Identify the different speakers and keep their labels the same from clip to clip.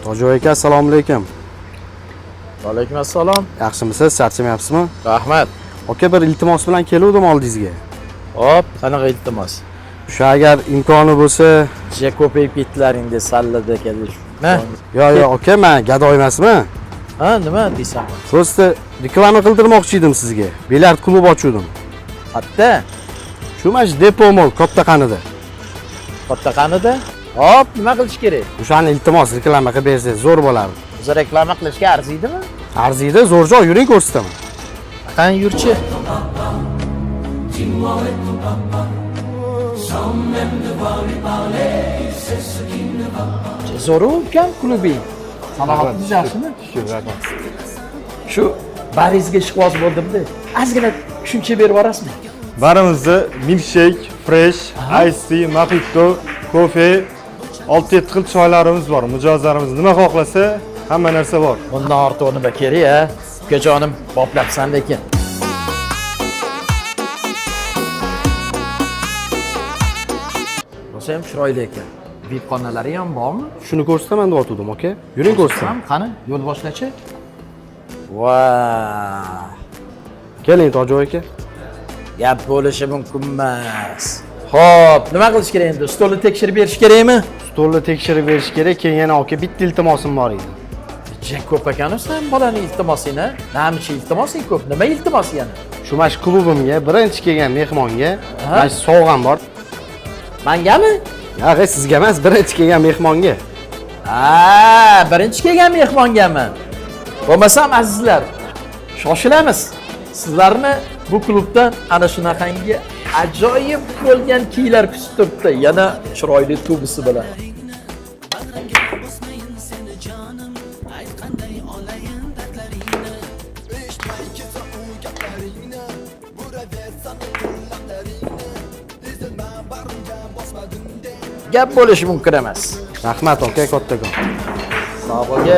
Speaker 1: Tojiboy aka, assalomu alaykum.
Speaker 2: Alaykum assalom.
Speaker 1: Yaxshimisiz? Charchamayapsizmi?
Speaker 2: Rahmat.
Speaker 1: Aka, bir iltimos bilan keluvdim oldingizga.
Speaker 2: Hop, qanaqa iltimos?
Speaker 1: Shu agar imkoni bo'lsa,
Speaker 2: Ja ko'payib ketdilaring deb sallada kelish. Ma?
Speaker 1: yo yo aka, men gadoy emasman.
Speaker 2: Ha, nima deysan?
Speaker 1: Просто reklama qildirmoqchi edim sizga. Bilyard klub ochuvdim.
Speaker 2: Qatta?
Speaker 1: Shu mana shu Depo Mall katta qanida.
Speaker 2: Katta qanida? Hop, nima qilish kerak?
Speaker 1: O'shani iltimos reklama qilib bersangiz zo'r bo'lardi.
Speaker 2: O'zi reklama qilishga arziydimi?
Speaker 1: Arziydi, zo'r joy, yuring ko'rsataman.
Speaker 2: Qani yurchi. Zo'r ukam klubing. Salomatingiz yaxshimi?
Speaker 3: Shukur, rahmat.
Speaker 2: Shu barizga ishqiboz bo'ldimda. Ozgina tushuncha berib yuborasizmi?
Speaker 3: Barimizda milkshake, fresh, ice tea, mojito, kofe, 6-7 xil choylarimiz bor. Mijozlarimiz nima xohlasa, hamma narsa bor.
Speaker 2: Bundan ortiq nima kerak a? Ukajonim, boplabsan lekin. Rosa ham chiroyli ekan. VIP xonalari ham bormi?
Speaker 1: Shuni ko'rsataman deyotgandim, aka. Yuring ko'rsataman.
Speaker 2: Ham qani, yo'l boshlachi. Va!
Speaker 1: Keling Tojiboy aka.
Speaker 2: Gap bo'lishi mumkin emas. Xo'p, nima qilish kerak endi? Stolni tekshirib berish kerakmi?
Speaker 1: Stolni tekshirib berish kerak, keyin yana aka bitta iltimosim bor edi.
Speaker 2: Ja ko'p ekan sen bolaning iltimosing a? Namicha iltimosing ko'p? Nima iltimos yana?
Speaker 1: Shu mana shu klubimga birinchi kelgan mehmonga
Speaker 2: Ha?
Speaker 1: mana shu sovg'am bor.
Speaker 2: Mangami?
Speaker 1: Yo'q, sizga emas, birinchi kelgan mehmonga.
Speaker 2: Ha, birinchi kelgan mehmongami? Bo'lmasam azizlar, shoshilamiz. Sizlarni bu klubdan ana shunaqangi ajoyib bo'lgan kiylar kutib turibdi, yana chiroyli tubisi bilan. Gap bo'lishi mumkin emas.
Speaker 1: Rahmat aka, kattakon.
Speaker 2: Sog' bo'l.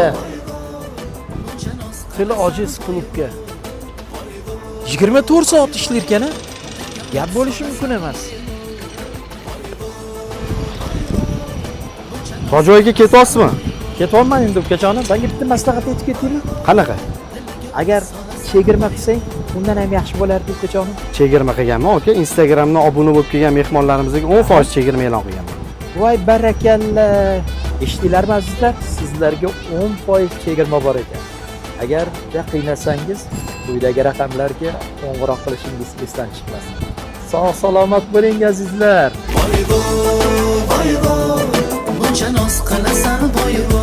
Speaker 2: Til ojiz klubga 24 soat ishlar ekan. Gap bo'lishi mumkin emas.
Speaker 1: Tojiboy aka ketyapsizmi?
Speaker 2: Ketyapman endi ukajonim. Menga bitta maslahat aytib ketdingmi?
Speaker 1: Qanaqa?
Speaker 2: Agar chegirma qilsang, undan ham yaxshi bo'lardi ukajonim.
Speaker 1: Chegirma qilganman aka. Instagramdan obuna bo'lib kelgan mehmonlarimizga 10% chegirma e'lon qilganman.
Speaker 2: Voy barakalla. Eshitdinglarmi azizlar? Sizlarga 10% chegirma bor ekan. Agar juda qiynasangiz, quyidagi raqamlarga qo'ng'iroq qilishingiz esdan chiqmasin. Sog' salomat bo'ling azizlar.
Speaker 4: Voy vo, voy vo, buncha noz qilasan voy vo.